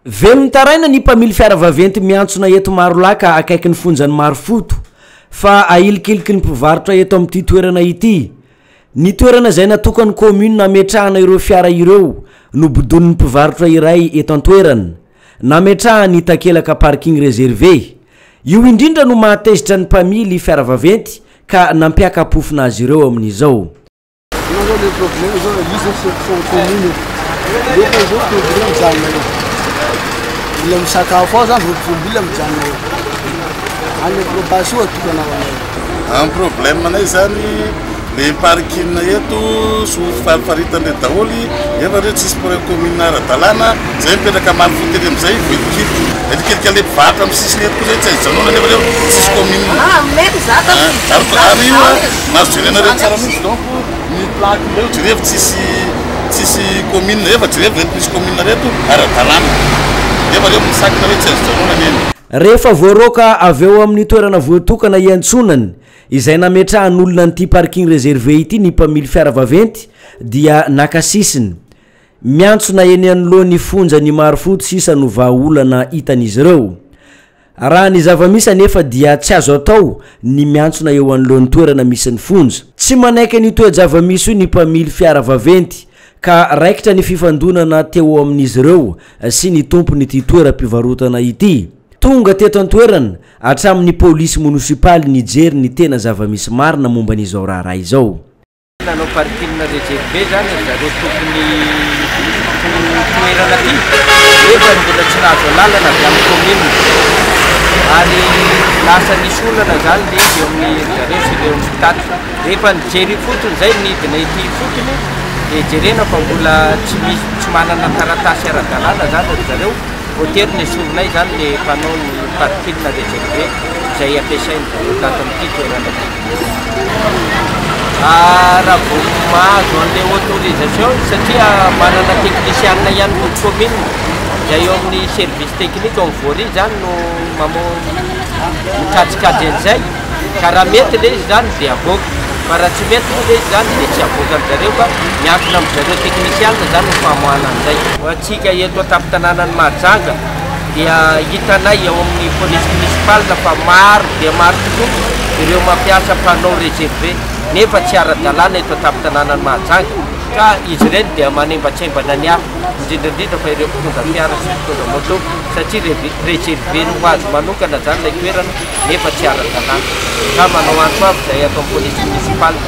Velon-taraina ny mpamily fiara vaventy miantsona eto Marolaka akaikin'ny fonjan'i Marofoto fa ahilikiliky ny mpivarotra eto amin'ity toerana ity. Ny toerana izay natokan'ny commune hametrahana ireo fiara ireo no bodonin'ny mpivarotra iray eto an-toerana. Nametrahany takelaka parking réservé. Io indrindra no mahatezitra ny mpamily fiara vaventy ka nampiaka-pofona azy ireo amin'izao. Io zao le problème zao, io zao section commune nefa zao tomobile mijanona eo, olona misakafo ao zany vao tomobile mijanona eo, any approbation atokana ho anay. Ny problème nay zany le parking eto sy ho farifaritany reto daholo nefa reo tsisy problème commune ara-dalàna zay mipetraka ambany fotely amizay voahilikilika, ahilikilika le mpivarotra amy sisiny eto koa zay tsy azo ijanonana nefa reo tsisy commune ary io Mahazo jerenareo tsara mihitsy donc ny plaque reo jerevo tsisy tsisy commune efa jerevo reto misy commune reto ara-dalàna nefa reo misakana hoe tsy azo janonana eny. Rehefa voaroaka avy eo amin'ny toerana voatokana hiantsonany izay nametrahan'olona an'ity parking réservé ity ny mpamily fiara vaventy dia naka sisiny. Miantsona eny anoloan'ny fonjan'i Marofoto sisa no vahaolana hitan'izy ireo. Raha ny zava-misy anefa dia tsy azo atao ny miantsona eo anoloan'ny toerana misy ny fonja. Tsy manaiky an'io toe-java-misy io ny mpamily fiara vaventy ka raikitra ny fifandonana teo amin'izy ireo sy ny tompon'ity toeram-pivarotana ity. Tonga teto an-toerana hatramin'ny polisy monisipaly nijery ny tena zava-misy marina momba an'izao raharaha izao. Nanao parking reservé zany ry zareo tompony toerana ty nefa mbola tsy nahazo alalana avy amin'ny commune ary lasa nisy olana zany le izy eo amin'ny ry zareo sy ireo mpitatitra. Rehefa nijery ifotony zay nidina ety ifotony dia jerena fa mbola tsy misy tsy manana taratasy ara-dalàna zany ry zareo. Voatery nesorinay izany le panneau ny parking réservé izay ampiasain-dry zareo tato amin'ity toerana ity. Raha vao mahazo an'le autorisation satria manana technician ihany koa ny commune izay eo amin'ny service technique ao amin'ny voirie izany no mikajikajy an'izay. Ka raha mety le izy zany dia avoaka, fa raha tsy mety moa le izy zany dia tsy avoakan-dry zareo fa miankina amin-dry zareo teknisianina zany ny famoahana an'izay. Ho antsika eto an-tampon-tanànan'i Mahajanga dia hitanay ao amin'ny police municipale fa maro dia maro tokoa ireo mampiasa panneau réservé nefa tsy ara-dalàna eto an-tampon-tanànan'i Mahajanga ka izy ireny dia manembatsembana ny hafa, indrindra indrindra fa ireo mpitondra fiara sy mpitondra moto satria réservé-ny ho azy manokana zany ilay toerana. nefa tsy ara-dalàna. Ka manao antso avo izay ato amin'ny police municipale.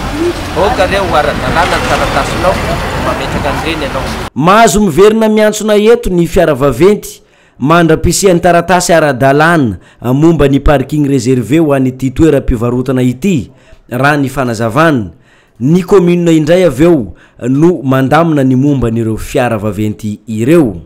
Aoka re ho ara-dalàna ny taratasinao vao mametraka an'ireny ianao. Mahazo miverina miantsona eto ny fiara vaventy mandra-pisian'ny taratasy ara-dalàna momba ny parking réservé ho an'ity toeram-pivarotana ity, raha ny fanazavana. Ny commune indray avy eo no mandamina ny momba an'ireo fiara vaventy ireo.